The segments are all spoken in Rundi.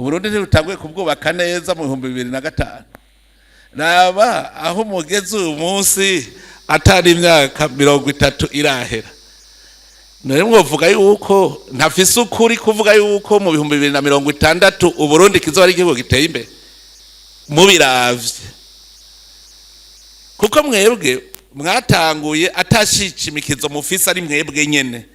Uburundi ntibutanguye kubwubaka neza mu 2005. Raba aho mugeze uyu munsi, atari imyaka 30 irahera. None mwovuga yuko ntafise ukuri kuvuga yuko mu 2060 Uburundi kizoba ari igihugu giteye imbere? Mubiravye, kuko mwebwe mwatanguye atashishimikizo mufise, ari mwebwe nyene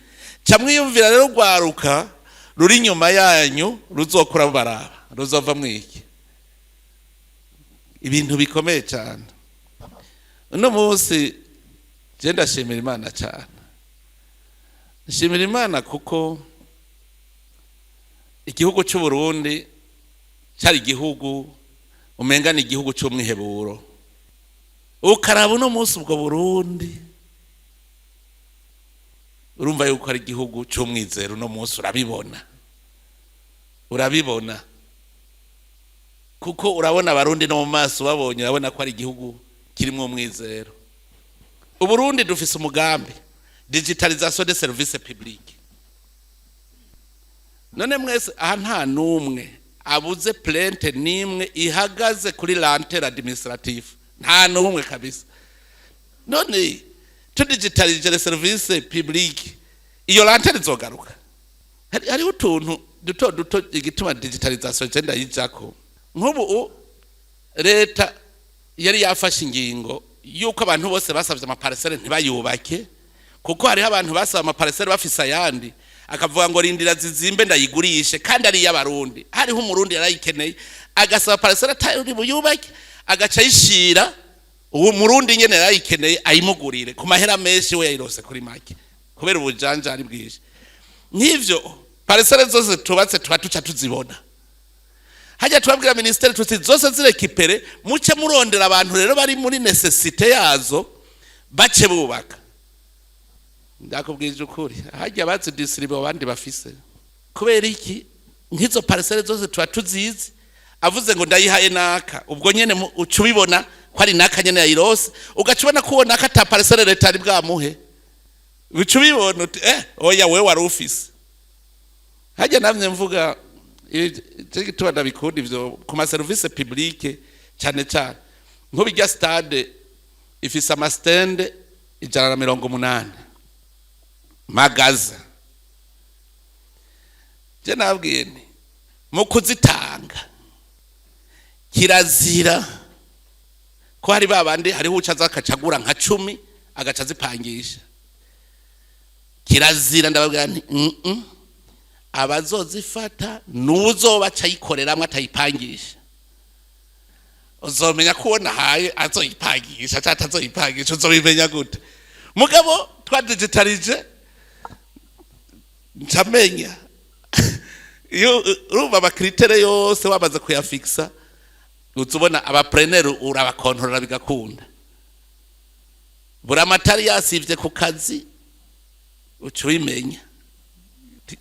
ca mwiyumvira. Rero rwaruka ruri inyuma yanyu ruzokura baraba ruzova mwiki ibintu bikomeye cyane. Uno munsi je ndashimira Imana cyane, nshimira Imana kuko igihugu cy'u Burundi cyari igihugu umenga ni igihugu cy'umwiheburo. Ukaraba uno munsi ubwo Burundi, urumva yuko ari igihugu cy'umwizero. Uno munsi urabibona, urabibona kuko urabona Abarundi no mu maso babonye, urabona ko ari igihugu kirimo umwizero. Uburundi dufise umugambi, digitalisation de service public. None mwese aha nta n'umwe abuze plainte n'imwe ihagaze kuri lenteur administrative? Nta n'umwe kabisa. None tudigitalije les services publics, iyo lenteur izogaruka? Hariho utuntu duto duto. Igituma digitalisation je ndayijako, nk'ubu leta yari yafashe ingingo yuko abantu bose basabye ama parcelles ntibayubake, kuko hariho abantu basaba ama parcelles bafise ayandi, akavuga ngo rindira zizimbe ndayigurishe, kandi ari iy'Abarundi. Hariho Umurundi yarayikeneye, agasaba parcelle atari buyubake, agaca ayishira uwo Murundi nyene yarayikeneye ayimugurire ku mahera menshi, we yayirose kuri make kubera ubujanjari bwinshi. Nk'ivyo parcelles zose tubatse tuba tuca tuzibona hajya, tubabwira ministère tuti zose zi récupéré, muce murondera abantu rero bari muri nécessité yazo, bace bubaka. Ndakubwije ukuri, hajya bazi distribuer abandi bafise. Kubera iki? Nk'izo parcelles zose tuba tuzizi. Avuze ngo ndayihaye naka, ubwo nyene uca ubibona ko ari naka nyene yayirose, ugaca ubona ko uwo naka ata parcelle leta ari bwamuhe. Uca ubibona uti oya, wewe wari ufise hajya. Namye mvuga icyo gituma ndabikunda ivyo ku ma service public cyane cyane. Nk'ubu stade ifise ama stands 180 magaza. Je nabwiye nti mu kuzitanga kirazira ko hari babandi, hariho uca aza akacagura nka 10 agaca azipangisha. Kirazira. Ndababwira nti abazozifata nuzoba acayikoreramwo atayipangisha. Uzomenya ko uwo nahaye azoyipangisha cyangwa atazoyipangisha, uzobimenya gute? Mugabo twadigitalije, ncamenya. Iyo urumva ama critères yose wamaze kuyafikisa, uza ubona aba preneurs, urabakontorora bigakunda. Buramatari yasivye ku kazi, uca ubimenya.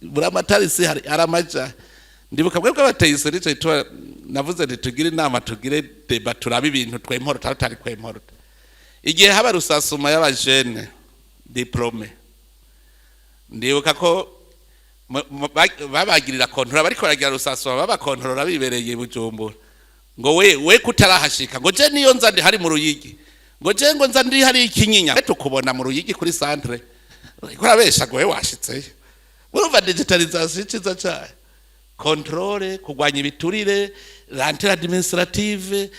Buramatari si hari aramaja. Ndibuka bwe bw'abateye isoni, ico gituma navuze nti tugire inama, tugire débat, turabe ibintu twemporota tutari kwemporota. Igihe haba recensement y'aba jeunes diplômés, ndibuka ko babagirira contrôle, bariko baragira recensement, babakontorora bibereye i Bujumbura, ngo we we kutarahashika, ngo je niyo nza ndi hari mu Ruyigi, ngo je ngo nza ndi hari Ikinyinya, tukubona mu Ruyigi kuri centre uriko urabesha, ngo we washitseyo. Urumva digitalisation iciza cayo: contrôle, kurwanya ibiturire, lenteur administrative.